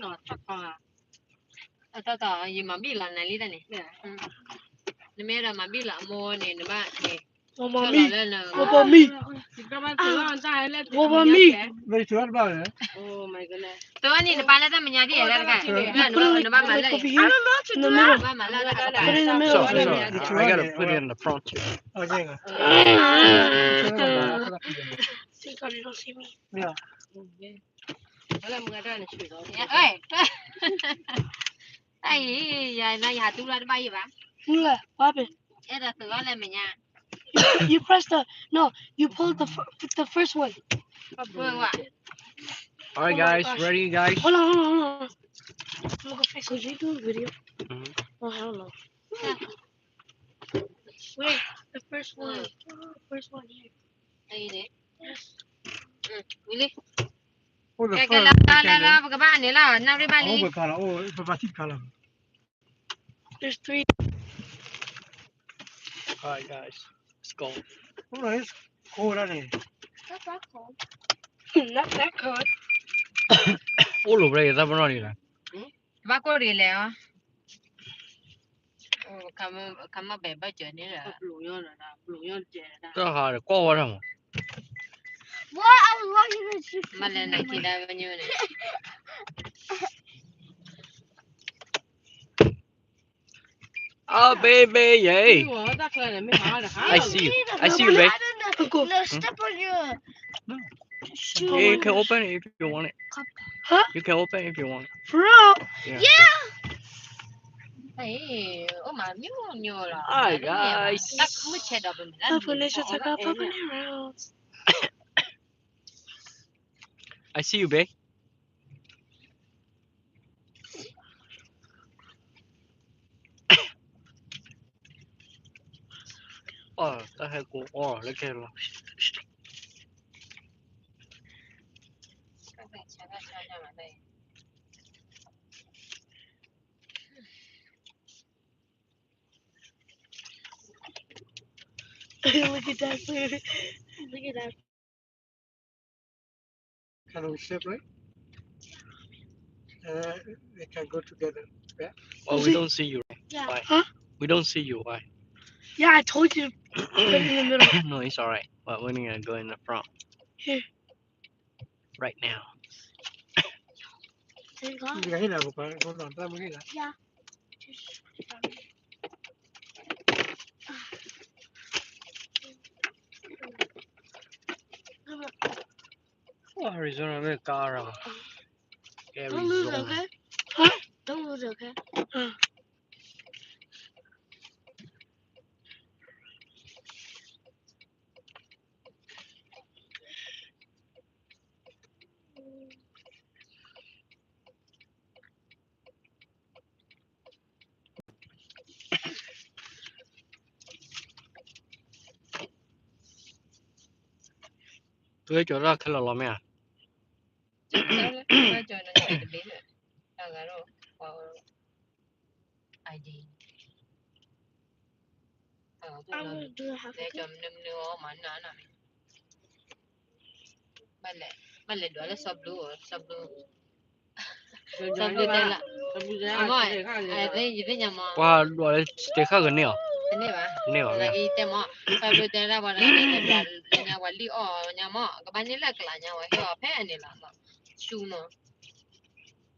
အတၢ်တီ ယမၤဘံၣ်လီၤနၤလံတၢ်န့ၣ်, နမ့ၢ်အဲၣ်ဒိးမၤဘံၣ်လီၤအမိၢ်န့ၣ် နဘၣ်န့ၣ်, မမီ, မမီ, မမီ, တဘၣ်န့ၣ် နပၢ်လၢတၢ်မဲာ်ညါဒ်လဲၣ်တခါ, နဘၣ်မၤလၢ, နဘၣ်မၤလၢ, တၢ်အံၤ ယၤနီၤ ယဟးတူၢ်လီၤတဘၣ်ယံၤဘၣ်, အဲၣ်ဒိးသုးအီၣ်လၢမဲာ်ညါ, you press the, no, you pull the, fir- the first one. All right, guys, ready, guys? Hold on, hold on, hold on. I'm gonna fix it. Could you do a video? Mm-hmm. Oh, I don't know. Wait, the first one. The first one here. Yes. ကဲ ကဲ လၢ လၢ လၢ ပကဘၣ်န့ၣ်လီၤ နၣ်ရံၣ်ဘၣ်လံ. There's three. All right, guys, let's go. Hold on, it's cold out here. Not that cold. Not that cold. အိၣ်လိာ်ဖဲယသးပနီၣ်န့ၣ်လီၤ. ဘၣ်ကိၢ်တဂ့ၤလဲၣ်အီၤ, ခမၢ်ဘဲဘၣ်စၢၤန့ၣ်လီၤ, တၢ်ဟးတကွၢ်ဝဲဒၣ်မး, မ့ၢ်လဲၤနၤခံဒါဝဲညိန့ၣ်, Oh, baby, yay. I see you. I see you, babe. No, step on your shoe. Yeah, you can open it if you want it. Huh? You can open it if you want it. For real? Yeah. Yeah. အိၣ်မးမ့ၢ်အိၣ်ညိလီၤ. Hi, guys. Hi, Vanessa, check out Papa Nero's. I see you, babe. Oh, တၢ်ဟဲကိးအီၣ်လၢခဲလီၤ. Look at that food. Look at that. Can we separate? Uh, we can go together. Yeah? Oh, we don't see you, right? Yeah. Why? Huh? We don't see you. Why? Yeah, I told you to put it in the middle. No, it's all right. But we're gonna go in the front. Here. Right now. Thank God. Yeah. Oh, Arizona, မ့ၢ်ကါရၢၢ်, Don't lose it, Arizona. Okay? Huh? Don't lose it, okay? Uh. သုဟဲကၠီၤတၢ်ခဲလၢာ်လီၤမ့ၢ်ဧါ. တၢ်ဂၤဒီး ID. မနုၤမနုၤအီၤမၤနၢ်နၢ်မ့ၢ် ဘၣ်လဲၤဒွးလၢစီဘျူ စီဘျူ စီဘျူတဲလၢ အမ့ၢ် ယသ့ၣ်ညါမး ပှၤဒွးလၢစတဲာ်ဃၣ်ကန့ၢ်အီၤ တန့ၢ်ဘၣ် တန့ၢ်ဘၣ် နကတဲမး စီဘျူတဲဒၣ်ပှၤတဂၤန့ၣ် ပှၤလံၣ်အီၣ်ညါမး ကဘၣ်န့ၢ်လၢကလးညါဝဲ ဟ့ၣ်အီၤဖဲအန့ၣ်လီၤ ဆူမး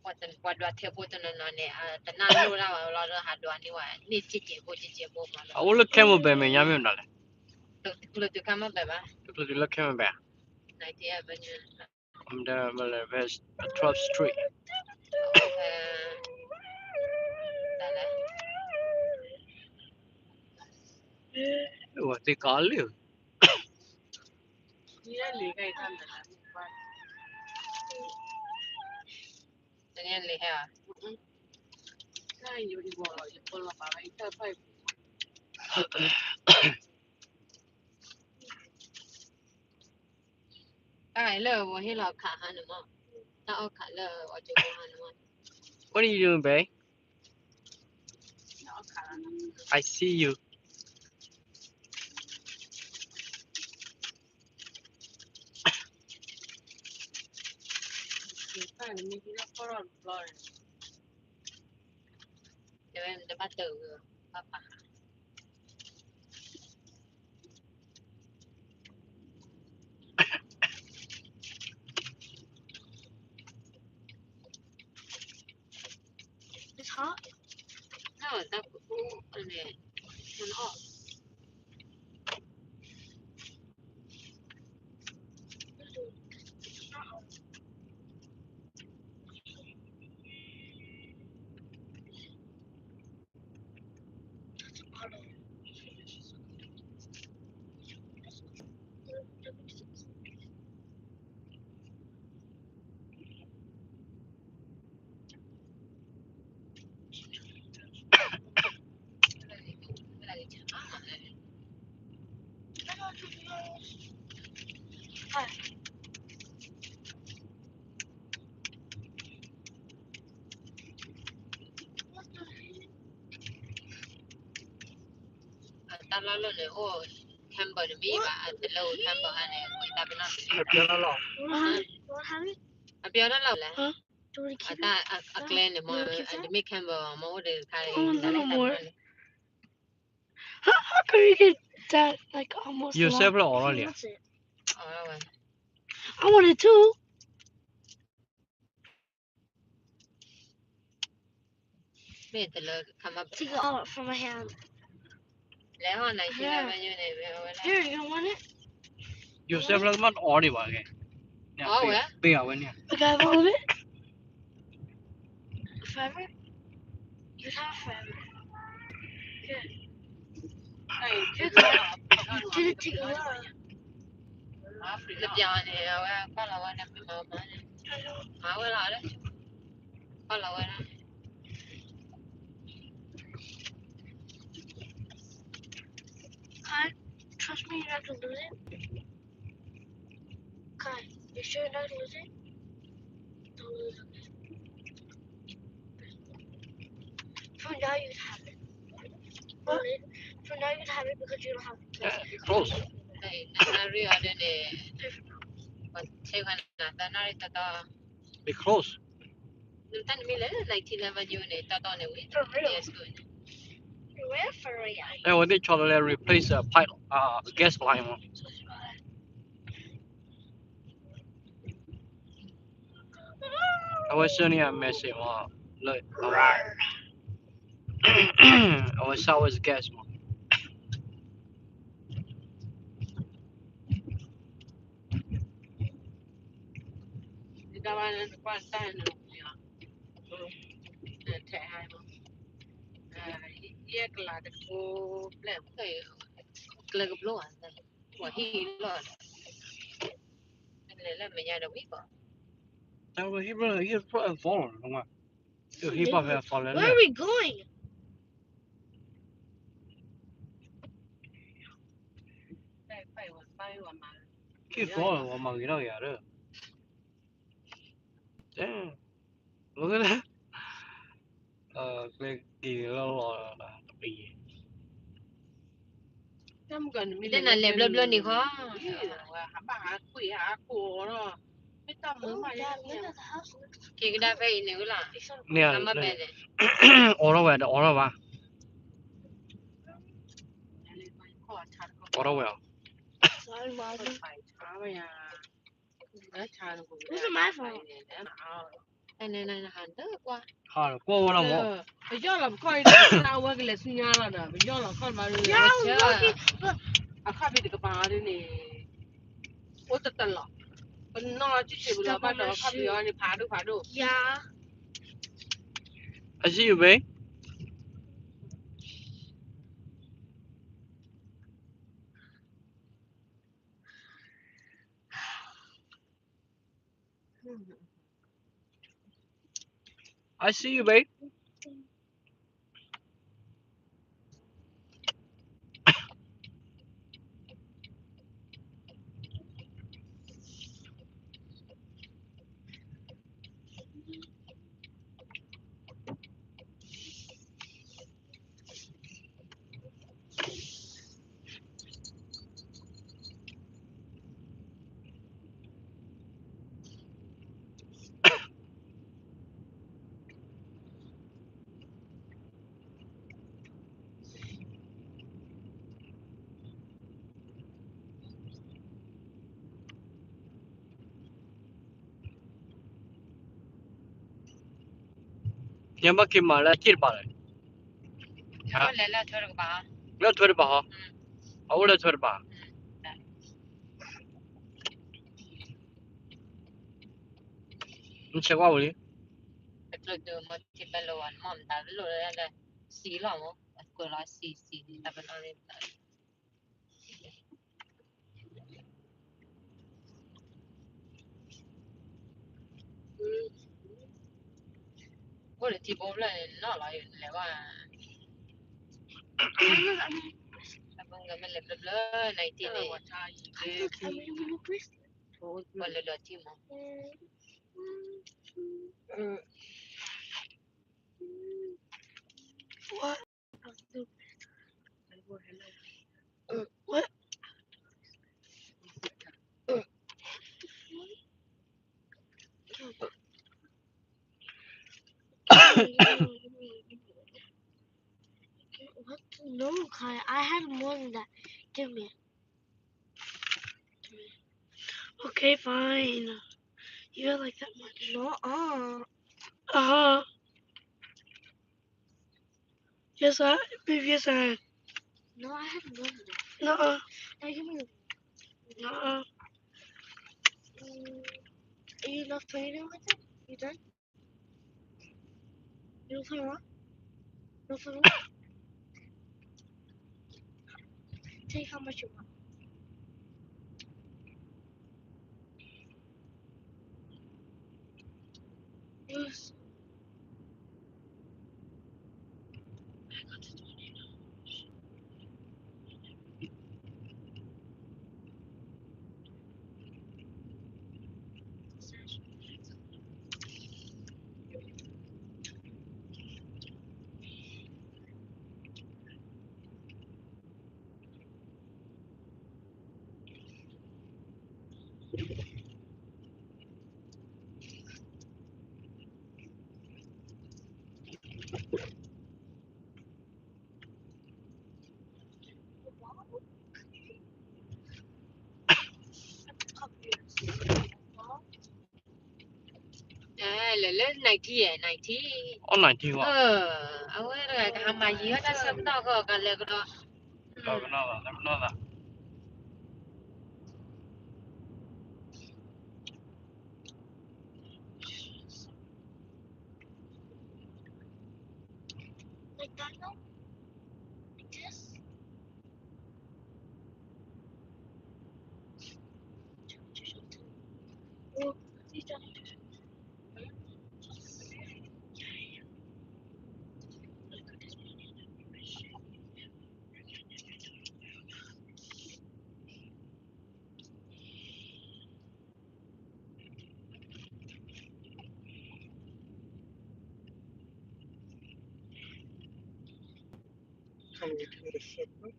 ပှၤဒွးထဲဖိတနီၤနီၤန့ၣ် တနၢ်လိၣ်ဒၣ်ဝဲလီၤ ဟးဒွးန့ၢ်ဝဲ န့ၢ်ကကဲးဘိကကဲးဘိမး အအိၣ်လၢ Campbell မဲာ်ညါမ့ၢ်မနုၤလဲၣ် တချုးတုၤ Campbell ဘၣ် တချုးတုၤလၢ Campbell ဘၣ် ninety-eight Avenue မ့ၢ်လဲၣ် twelfth Street ဝဲသ့ၣ်ကီးလံ တနံၤလံဟဲဧါ တၢ်လၢဝဲဟ့ၣ်လီၤခးဟါန့ၣ်မး တၢ်အီၣ်ခးလၢအီၣ်ကၠိဖိဟါန့ၣ်မး What are you doing, babe? I see you. တမ့ၢ်လၢဖီၣ်ထီၣ်တဘျီန့ၣ် တဝဲတဘၣ်တၢ်ဝဲဘၣ်ပာ် It's hot. တၢ်ဝဲတၢ်ပူန့ၣ် တၢ်လီၢ်လၢန့ၣ်အိၣ် camper တမံၤဘၣ် အတလၢ camper ဟါန့ၣ် ကွဲးတၢ်ပနီၣ် အပျီတၢ်လီၢ်လဲၣ် အတၢ်အကျဲန့ၣ်မ့ၢ် တမ့ၢ် camper မ့ၢ်အိၣ်ဒီးခါ How, how could you get that like almost ယိၤစဲဖ်လၢအီၤလီၤလံ I want it too. မ့ၢ်တလၢ Take it all from my hand. လဲၤဟီၣ်နၤ Here, you don't want it? ယိၤစဲဖ်လၢမ့ၢ်အီၤဒံးဘၣ်ကဲ အီၤဝဲ ဘ့ၣ်အဝဲန့ၣ် I got all of it. Forever? You have forever. Good. Hey, good girl. You didn't take a lot. လပျၤန့ၣ် အဝဲကွၢ်လီၤဝဲဒၣ် မၤဝဲန့ၣ် မၤဝဲလီၤလၢ ကွၢ်လီၤဝဲဒၣ် Kai, trust me, you're not gonna lose it. Kai, you sure you're not gonna lose it? Don't lose it. For now, you have it. For now, you have it because you don't have a place. Yeah, be close. နၣ်ရံၣ်အီၤဒ်န့ၣ် ထဲခွဲနၤ သၢနၣ်ရံၣ်တီတီ Be close. နတၢ်နမ့ၢ်လၢ nineteen eleven ယိၤန့ၣ် တီတီန့ၣ်ဝံၤ For real. Yes, good. Where for real? အဲ ဝဲသ့ၣ်ဆီလီၤလၢ replace a pipe, uh, gas line မး အဝဲဆှၢန့ၢ်အ message မး လၢ အဝဲ Southwest Gas မး ယကလၤတကိးပျဲၢ် ပှၤဟံၣ်လီၢ် လဲၤလၢမဲာ်ညါဒီးဝံၤဘၣ် တၢ်ဝဲဟံၣ်ဘျီ ဟံၣ်ဘျီအသီလီၤ ဟံၣ်ဘျီဖဲအသီလဲၣ် Where are we going? ဟံၣ်သီလီၤ ပှၤမၤဂ့ၤထီၣ်က့ၤဧါဒီး တဲ လီၤ ကျဲက့ၤလီၤလီၤ တပံၤ တဲနၤလဲၤဘျီဘျီန့ၣ်ဃီ က့ၤကဒါဖဲအံၤန့ၣ်ဝဲလီၤ န့ၣ် အီၣ်ထီၣ်ဝဲဒီးအီၣ်ထီၣ်ဘၣ် အီၣ်ထီၣ်ဝဲအီၤ Where's my phone? နနနဟးကွၢ် ဟးကွၢ်ဝဲလီၤမး ပယီၢ်လီၤပခီၣ်အံၤ နအဝဲကလဲၤဆူညါလီၤဒီး ပယီၢ်လီၤခီၣ်တဘၣ်ဒ် အခီၣ်ဖံးတကပၤအီၤဒ်န့ၣ် အိၣ်တတလီၤ ပနီၢ်စုဆံးပူၤလီၤဘၣ်ဒီးခီၣ်ဖံးအီၤန့ၣ် ဖးဒိၣ်ဖးဒိၣ် I see you, babe. I see you, babe. ညါဘၣ်က့ၤမၤလၢအက့ၢ်တပၤလဲၣ်, လၢအထွဲတကပၤ, အအိၣ်လၢထွဲတပၤ, နဆဲးကွၢ်ဝံၤလံ, အိၣ်ဒီးထံဖိဖျၢၣ်န့ၣ်နီၢ်လီၤ လဲၤဘၣ်, မ့ၢ်လဲၤဘျၢဘျၢ nineteen န့ၣ်, ပှၤလဲၤဒီးထံမး. What? No, Kai, I had more than that. Give me. Okay, fine. You had like that much. No, uh. Uh-huh. Yes, I, babe, yes, I had. No, I had more than that. Nuh-uh. Now give me. Nuh-uh. Mm, you love playing with it? You done? You don't play what? You don't play what? Take how much you want. Yes. I got the twenty dollars. လဲၤလၢ ninety ဧါ ninety. အိၣ် ninety ဝဲ. အဝဲတဂၤကဟးမၤယံၤဟီၣ်တၢ်ဆၢကတီၢ်ကီးကလဲၤကဒီး. ကနီၣ်ဘၣ် ကနီၣ်ဘၣ်. Like that, no? Like this? Can we do the circle?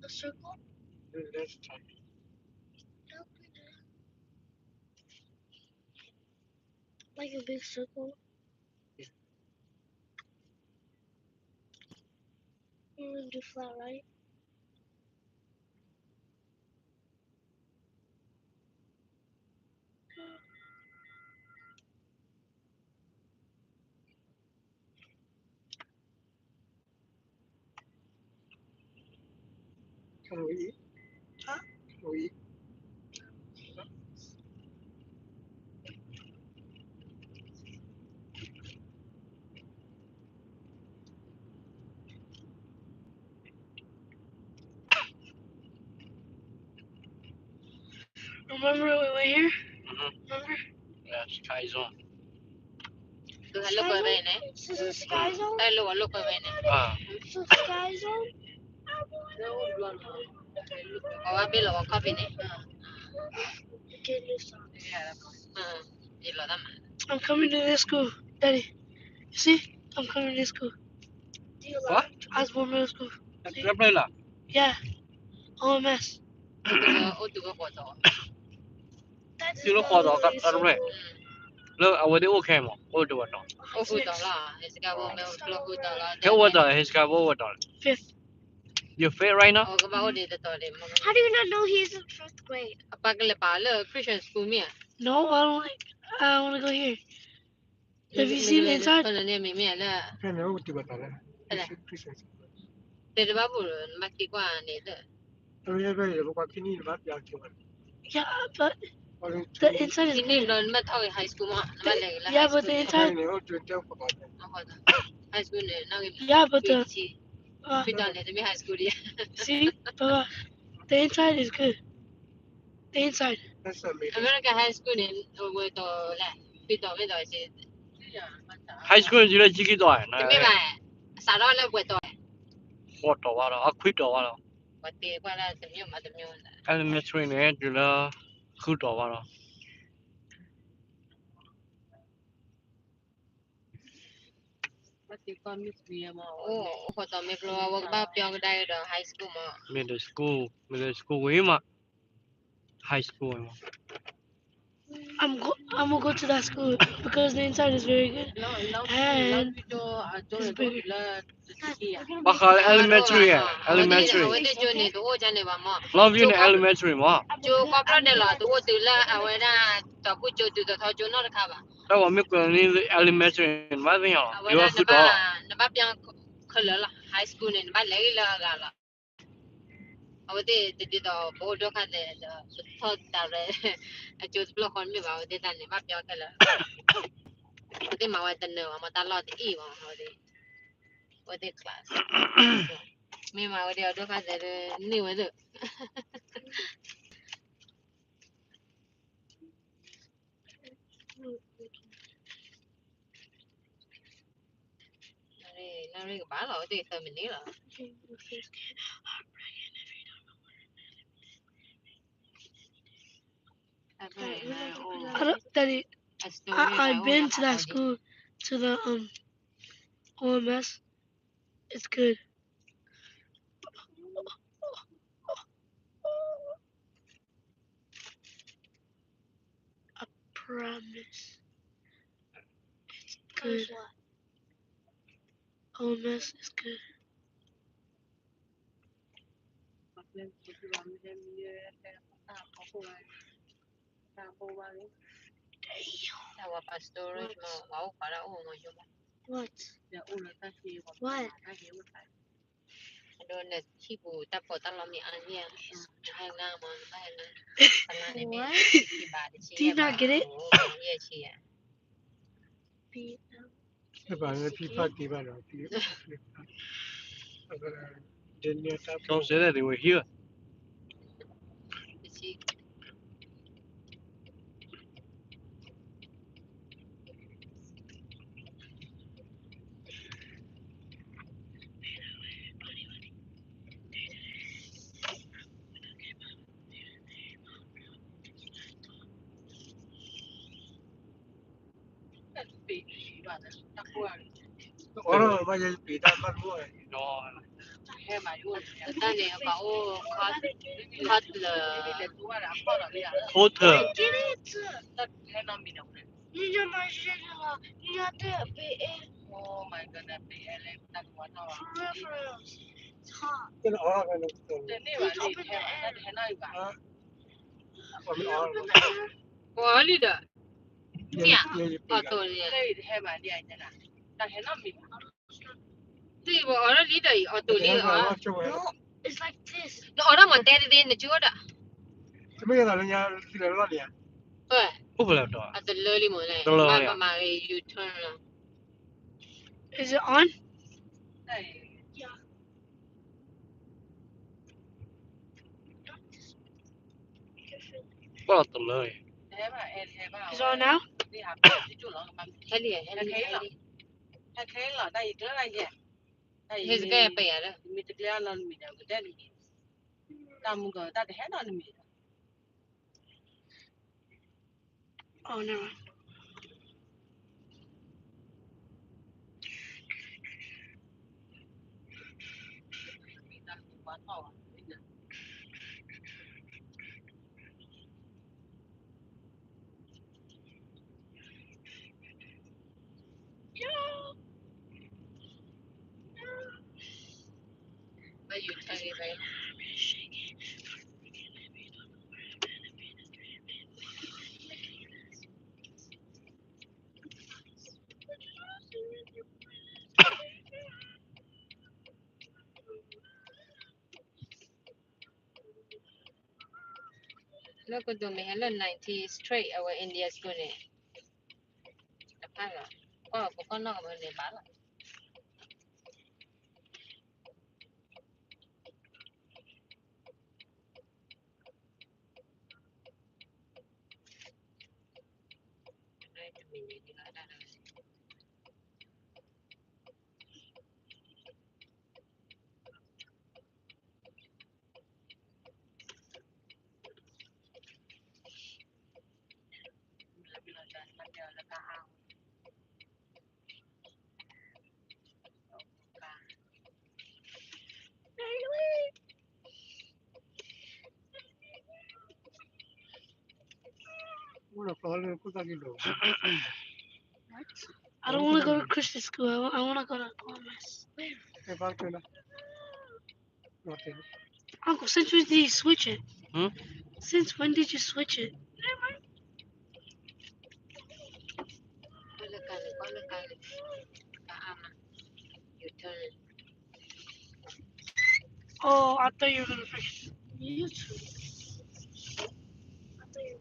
The circle? Do this time. Like a big circle? Yeah. We're gonna do flat, right? Can we eat? Huh? Can we eat? Remember we went here? Mm-hmm. Remember? Yeah, Sky Zone. This is Sky Zone? This is Sky Zone? Okay, this one. I'm coming to this school, Daddy. You see? I'm coming to this school. What? Osborne Middle School. See? Yeah. O M S. သုလၢဃီးတီၤကတရဲၣ်, လၢအဝဲသ့ၣ်အိၣ်ခဲမး အိၣ်တဝဲတီၤ, ဟဲအိၣ်ဝဲတီၤ ဟဲစကၤဘိအိၣ်ဝဲတီၤ, fifth. You fifth right now? How do you not know he's in fifth grade? အပၢ်ကလဲၤပာ်လၢ Christian school မ့ၢ်ဧါ. No, I don't like, I wanna go here. Have you seen inside? ဖဲန့ၣ်အိၣ်ကတုၤဘၣ်တၢ်လဲၣ်, တဲတဘၣ်ဘူၣ်လၢနဘၣ်က့ၤကွၢ်န့ၣ်လၢ Yeah, but the inside is good. နဘၣ်ထီၣ်ဂ့ၤ high school မး နဘၣ်လဲၤဂ့ၤလၢ Yeah, but the inside. High school န့ၣ် နီၣ်ဂံၢ် Yeah, but the ခွံတီၤန့ၣ် တမ့ၢ် high school ဒံး See, Papa, the inside is good. The inside. American high school န့ၣ် ဝဲတီၤလဲၣ် ခွံတီၤမ့ၢ်တီၤ high school န့ၣ် တုၤလၢဆံခံတီၤ တမ့ၢ်ဘၣ် စးထီၣ်လၢပှဲၤတီၤ ဃိးတီၤဝဲဒီး အခွံတီၤဝဲဒီး ပှၤတဲကွၢ်လၢတမ့ၢ်မးတမ့ၢ် elementary န့ၣ် တုၤလၢ ဃုတီၤဝဲဒီး အိၣ်ဃိးတီၤမ့ၢ်ကျိ အဝဲကဘၣ်ပျီကဒါက့ၤဒီး high school မး middle school, middle school ဝံၤမး high school ဝံၤမး I'm go, I'm gonna go to that school because the inside is very good and it's bigger. ဘၣ်ဃးလၢ elementary, elementary. အဝဲသ့ၣ်ကၠိန့ၣ် တအိၣ်ကန့ၣ်ဘၣ်မး Longview န့ၣ် elementary မး ကၠိကီၢ်ဖျီၣ်ဒဲးလီၤ တအိၣ်တုၤလၢအဝဲဒၣ် တီၤဖုၣ်ကၠိတုၤတီၤထီကၠိနီတခါဘၣ် တၢ်ဝဲမ့ၢ်ကွဲးန့ၣ် elementary နဘၣ်သ့ၣ်ညါလီၤ အဝဲဒၣ်နဘၣ်ပျီခဲလၢာ်လီၤ high school န့ၣ် နဘၣ်လဲၤဂ့ၤလၢအဂၤလီၤ အဝဲသ့ၣ်တဒ်သိးပအိၣ်ဒိၣ်ခါသဲးဒီး ပထီၣ်တၢ်ရဲ အကၠိတဖျၢၣ်ဃီတမ့ၢ်ဘၣ် အဝဲသ့ၣ်တၢ်န့ၣ် ဘၣ်ပျီခဲလၢာ် အဝဲသ့ၣ်မၤဝဲတနၢၤဘၣ်မး တၢ်လီၢ်တအံၣ်ဘၣ်မး အဝဲသ့ၣ် အဝဲသ့ၣ် class မ့ၢ်မၤဝဲဒၣ်အဒိၣ်ခါသဲးဒီး န့ၢ်ဝဲသ့ၣ် နရ့ကဘၣ်လီၤ အဝဲသ့ၣ်သၢမံးနံးလီၤ I don't, Daddy, I, I've been to that school, to the um, O M S. It's good. I promise. It's good. O M S is good. Damn. ဒီးနထံၣ်ပူၤတၢ်ဖီၣ်တၢ်လီမ့ၢ်အါန့ၢ် China မ့ၢ်ဘၣ်ဟဲလၢ ဖလါန့ၣ်မ့ၢ် What? တဘးတဆံ Do you not get it? ယဲၢ်ဆံယဲၢ် P L. တဘးလၢဖံဖးတံဘၣ်ဒီး Tom said that they were here. တဆံ တၢ်န့ၣ် အကအိၣ် ခီတလၢ Porter. Oh my goodness, ပအီၣ်လံဒီး မ့ၢ်ဧါ အီၣ်တိၢ်လံ တၢ်ဟဲနီတမံၤ တၢ်အီၣ်ဒီးမၤတဲတသ့ နကၠိဒီး တမ့ၢ်လၢညါလၢလီၤန့ၣ် အိၣ်ဖဲလဲၣ်ဒီး အတလၢလံမ့ၢ်လဲၣ် တလၢလံ မၤမၤဂ့ၤ U-turn လီၤ Is it on? Yeah. It's on now? ဟဲလံ ဟဲလံ ဟဲလံ ဟဲလံ ဟဲလံ ဟဲလံ ဟဲလံ Oh, never mind. လၢကဒိးမ့ၢ်ဟဲလၢ ninety straight အဝဲ India school န့ၣ် တဖၣ်လီၤ. ကွၢ်ပကီၢ်နီၢ်ကမၢန့ၣ်ဘၣ်လီၤ. I don't want to go to Christian school. I, I want to go to Thomas. Uncle, since when did you switch it? Hmm? Since when did you switch it? Oh, I thought you were gonna freaking YouTube. I thought you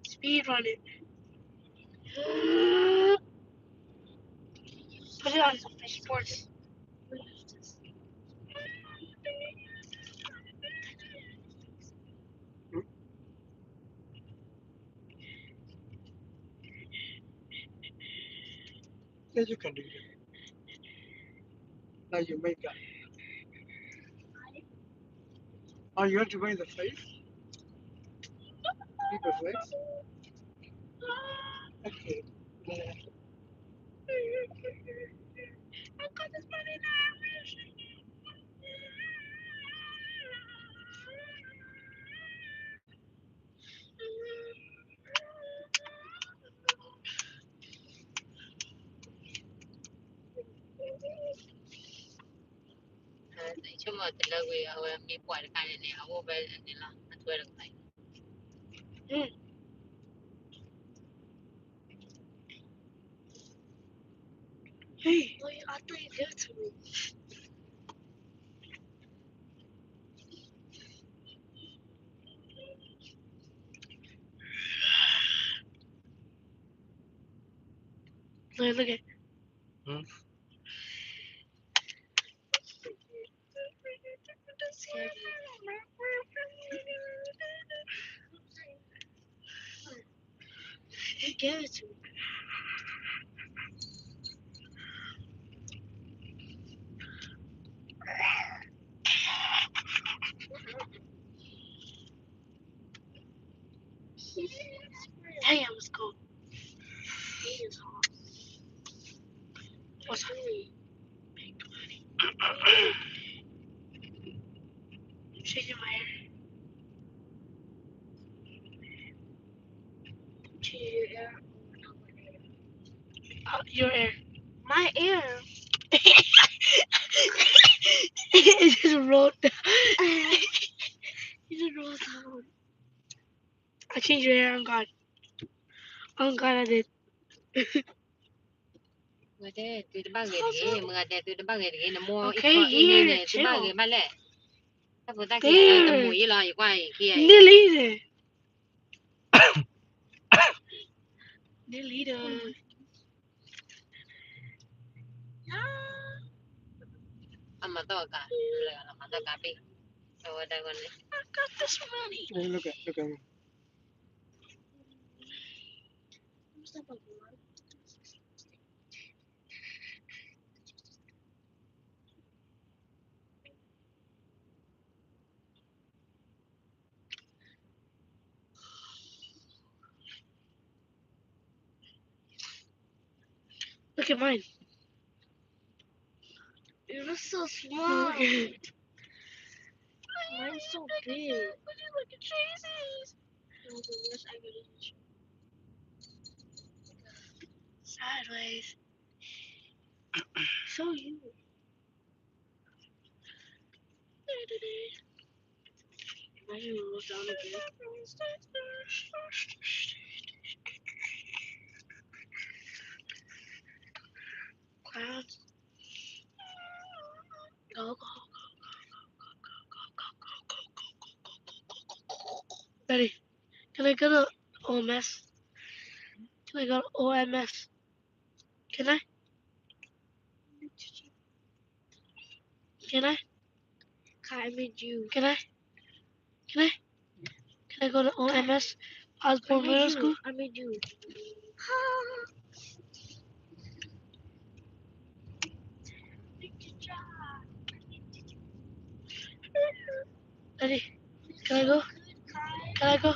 speed run it. Put it on sports. Yes, you can do that. Now you make that. Oh, you want to make the face? Make the face? Okay. Yeah. I got this money now. Hey, I thought you gave it to me. Look, look at. Hmm? He gave it to me. Damn, it's cold. It is hot. What's happening? Changing my hair. Changing your hair. Uh, your hair. My hair. It just rolled down. It just rolled down. I changed your hair on God. On God, I did. မ့ၢ်တဲသုတဘၣ်ဂ့ၤတဂ့ၤ, မ့ၢ်တဲသုတဘၣ်ဂ့ၤတဂ့ၤ, နမိၢ်အံၤန့ၣ် သုဘၣ်ဂ့ၤဘၣ်လဲၣ်. တၢ်ဖိသၣ်ခံဂၤတမူၤအံၤလီၤ, ယကွၢ်အံၤခံဂၤအံၤ. Delete it. Delete it. အမၤသီၣ်ကါ, မၤသီၣ်ကါပ့ၢ်, အဝဲဒၣ်ဂီၢ်န့ၣ်. I got this money. Look at, look at me. Look at mine. It looks so small. Look at it. Mine's so big. Sideways. So you. Imagine we look down again. go to O M S? Can I go to O M S? Can I? Can I? Can I? Can I? Can I go to O M S, Osborne Middle School? Daddy, can I go? Can I go?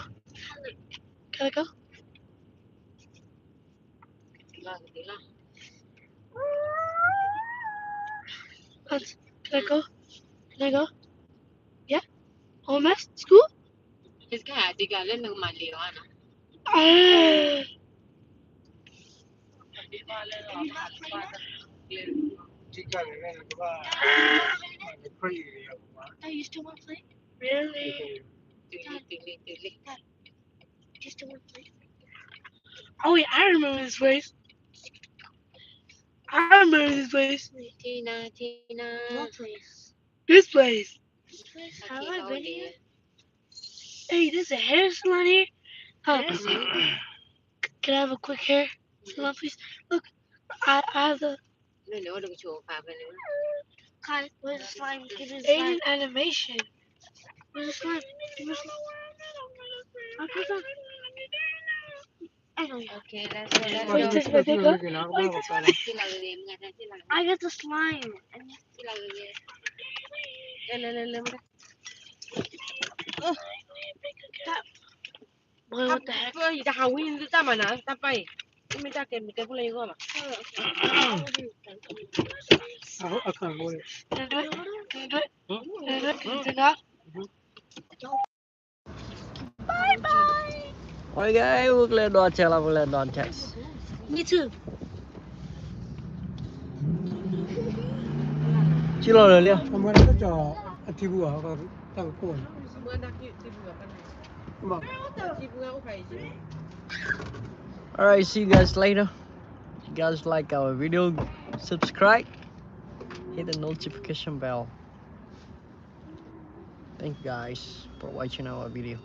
Can I go? Can I go? Can I go? Yeah? O M S school? You still want to play? Really? Oh, wait, I remember this place. I remember this place. Tina, Tina. What place? This place. This place? Have I been here? Hey, there's a hair salon here. Huh. Can I have a quick hair salon, please? Look, I, I have the Kai, where's the slime? Give me the slime. Animation. Where's the slime? Give me the slime. Okay, let's go, let's go. Wait, this is my big one. Wait, this one. I got the slime. Boy, what the heck? Can I do it? Can I do it? Can I do it? Can I do it? Can I do it? Can I do it? Bye bye. ဝဲကဲ ဝဲကလဲၤဒိးထဲလီၤ ဝဲကလဲၤဒိးထဲ Me too. ကံလီၤလၢလံ အထံဘူအီၤ တၢ်ကကိၢ်န့ၣ် Alright, see you guys later. If you guys like our video, subscribe, hit the notification bell. Thank you guys for watching our video.